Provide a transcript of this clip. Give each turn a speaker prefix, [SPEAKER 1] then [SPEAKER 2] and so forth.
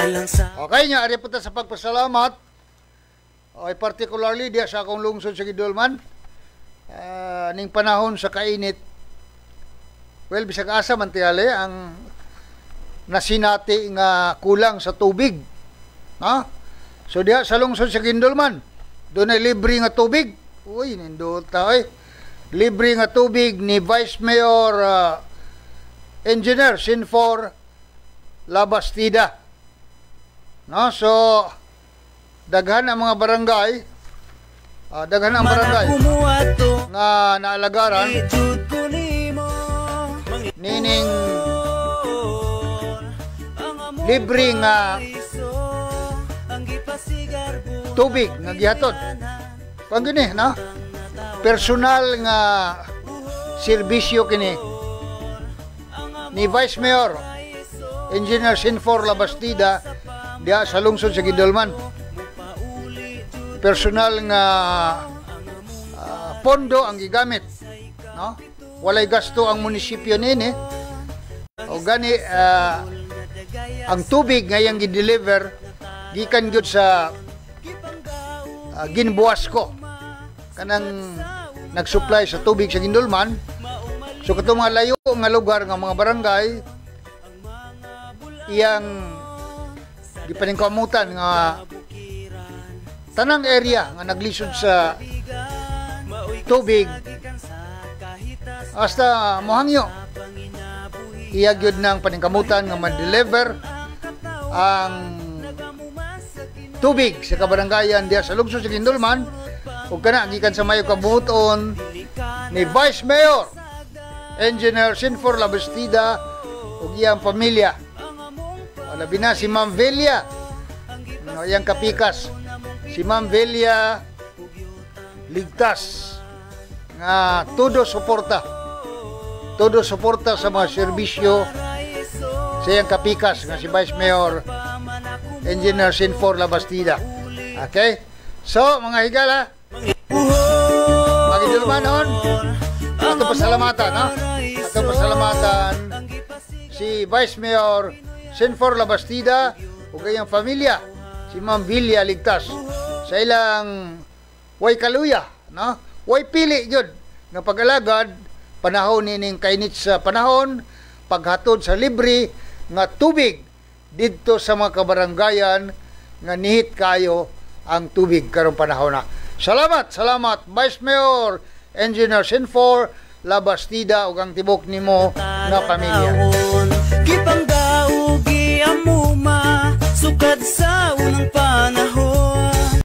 [SPEAKER 1] Alang sa
[SPEAKER 2] Okay nya, ari po ta sa pagpasalamat. Okay, particularly diya sa akong lungsod sa Guindulman. Ning panahon sa kainit. Well, bisag asa man tingali ang nasinati nga kulang sa tubig. Ha? So diha sa lungsod sa Guindulman, dunay libre nga tubig. Uy, nindota oy. Libre nga tubig ni Vice Mayor Engineer Sinfor Labastida. No? So daghan ang mga barangay, daghan ang barangay
[SPEAKER 1] Kumuato
[SPEAKER 2] nga naalagaran
[SPEAKER 1] Jud ko nimo
[SPEAKER 2] nining
[SPEAKER 1] Ang among
[SPEAKER 2] libre nga
[SPEAKER 1] paraiso, ang gipasigarbo
[SPEAKER 2] tubig nga gihatod. Kung gini, no? Personal nga serbisyo kini ni Vice Mayor Engineer Sinfor Labastida diha sa lungsod sa Guindulman. Personal nga pondo ang gigamit, no? Walay gasto ang munisipyo nini. O gani ang tubig nga iyang gi-deliver gikan gyud sa Ginbuasco, kanang nag-supply sa tubig sa Guindulman. So katong mga layo nga lugar nga mga barangay, iyang gipaningkamutan nga tanang area nga naglisod sa tubig, hasta mohangyo, iya gyud ng paningkamutan nga ma-deliver ang tubig sa kabarangayan diha sa lungsod sa Guindulman. Ug kana gikan sa mayo kabuoton ni Vice Mayor Engineer Sinfor Labastida ug iyang pamilya. O, labi na si Ma'am Velia, no, iyang kapikas si Ma'am Velia Ligtas nga todo suporta sa mga serbisyo sa iyang kapikas nga si Vice Mayor Engineer Sinfor Labastida. Okay? So, mga higala, mga Guindulmanon, ato pasalamatan, ha? Ato pasalamatan si Vice Mayor Sinfor Labastida ug iyang pamilya, si Ma'am Villa Ligtas, sa ilang way kaluya, no? Way pili gyud nga pag-alagad panahon nining kainit sa panahon, paghatod sa libre nga tubig didto sa mga kabaranggayan nga nihit kayo ang tubig karong panahon na. Salamat, salamat, Vice Mayor Engineer Sinfor Labastida ug ang tibok nimo nga pamilya.
[SPEAKER 1] Gipangdaugi amuma sukad sa unang panahon.